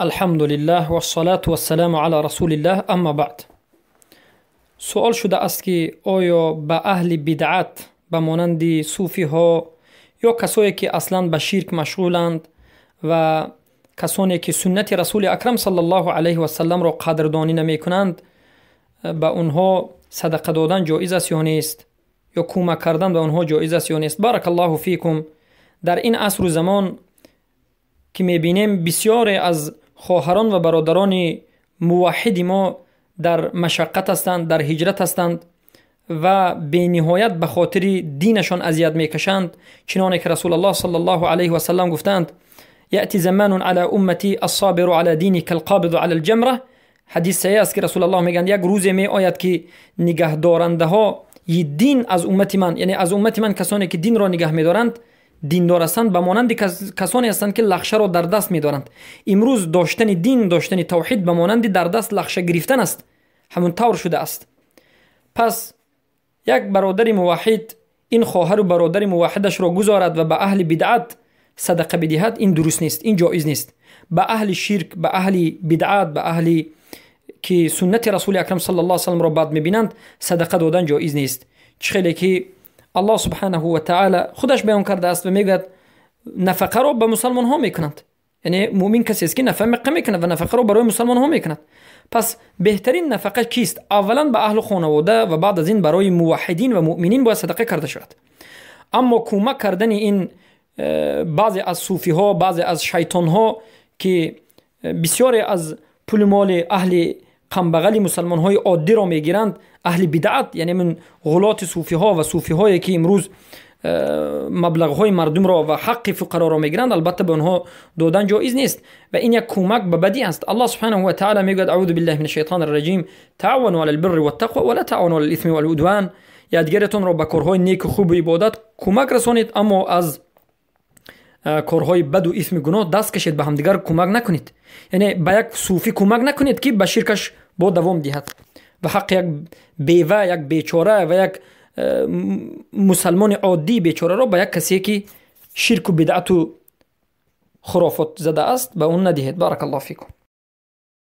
Алҳамдулиллаҳ вассалату вассаламу ала расулиллаҳ, амма баъд. Суол шудааст, ки оё ба аҳли бидъат, ба монанди суфиҳо ё касое ки аслан ба ширк машғуланд ва касоне ки суннати Расули Акрам саллаллоҳу алайҳи васалламро қадрдонӣ намекунанд, ба онҳо садақа додан ҷоиз аст ё нест, ё кӯмак кардан ба онҳо ҷоиз аст ё нест? Баракаллоҳу фикум. Дар ин асру замон ки мебинем, бисёре аз хоҳарон ва бародарони муваҳҳиди мо дар машаққат ҳастанд, дар ҳиҷрат ҳастанд ва бениҳоят ба хотири динашон азият мекашанд, чиноне ки Расулаллоҳ саллаллоҳу алайҳи васаллам гуфтаанд: يأتي زمان على أمتي الصابر على دينه كالقابض على الجمرة. Ҳадис саҳеҳ аст, ки Расулаллоҳ мегӯянд: як рӯзе меояд, ки нигаҳдорандаҳои дин аз уммати ман, яъне аз уммати ман касоне ки динро нигаҳ медоранд, диндор ҳастанд, ба монанди касоне ҳастанд, ки лахшаро дар даст медоранд. Имрӯз доштани дин, доштани тавҳид ба монанди дар даст лахша гирифтан аст, ҳамун тавр шудааст. Пас як бародари муваҳҳид ин хоҳару бародари муваҳҳидашро гузорад ва ба аҳли бидъат садақа бидиҳад, ин дуруст нест, ин ҷоиз нест. Ба аҳли ширк, ба аҳли бидъат, ба аҳли ки суннати Расули Акрам саллаллоҳу алайҳи васалламро бад мебинанд, садақа додан ҷоиз нест. Чӣ хеле ки Аллоҳ субҳанаҳу ва таъала худаш баён кардааст ва мегӯяд: нафақаро ба мусалмонҳо мекунанд, яъне муъмин касест, ки нафақа мекунад ва нафақаро барои мусалмонҳо мекунад. Пас беҳтарин нафақа кист? Аввалан ба аҳлу хонавода ва баъд аз ин барои муваҳҳидин ва муъминин бояд садақа карда шавад. Аммо кӯмак кардани ин баъзе аз суфиҳо, баъзе аз шайтонҳо, ки бисёре аз пули моли аҳли камбағали мусалмонҳои оддиро мегиранд, аҳли бидъат, яъне мин ғулоти суфиҳо ва суфиҳое ки имрӯз маблағҳои мардумро ва ҳаққи фуқароро мегиранд, албатта ба онҳо додан ҷоиз нест ва ин як кӯмак ба бадӣ аст. Аллоҳ субҳанаҳу ва таъала мегӯяд: аъузу биллаҳи мин ашшайтони рраҷим, таавану ала лбирри ваттақва ва ла таавану ала лисми валудван. Якдигаратонро ба корҳои неку хубу ибодат кӯмак расонед, аммо аз корҳои баду исми гуноҳ даст кашед, ба ҳамдигар кӯмак накунед. Яъне ба як суфӣ кӯмак накунед, ки ба ширкаш бо давом диҳад ва ҳаққи як бева, як бечора ва як мусалмони оддии бечораро ба як касе ки ширку бидъату хурофот задааст, ба он надиҳед. Баракаллоҳу фикум.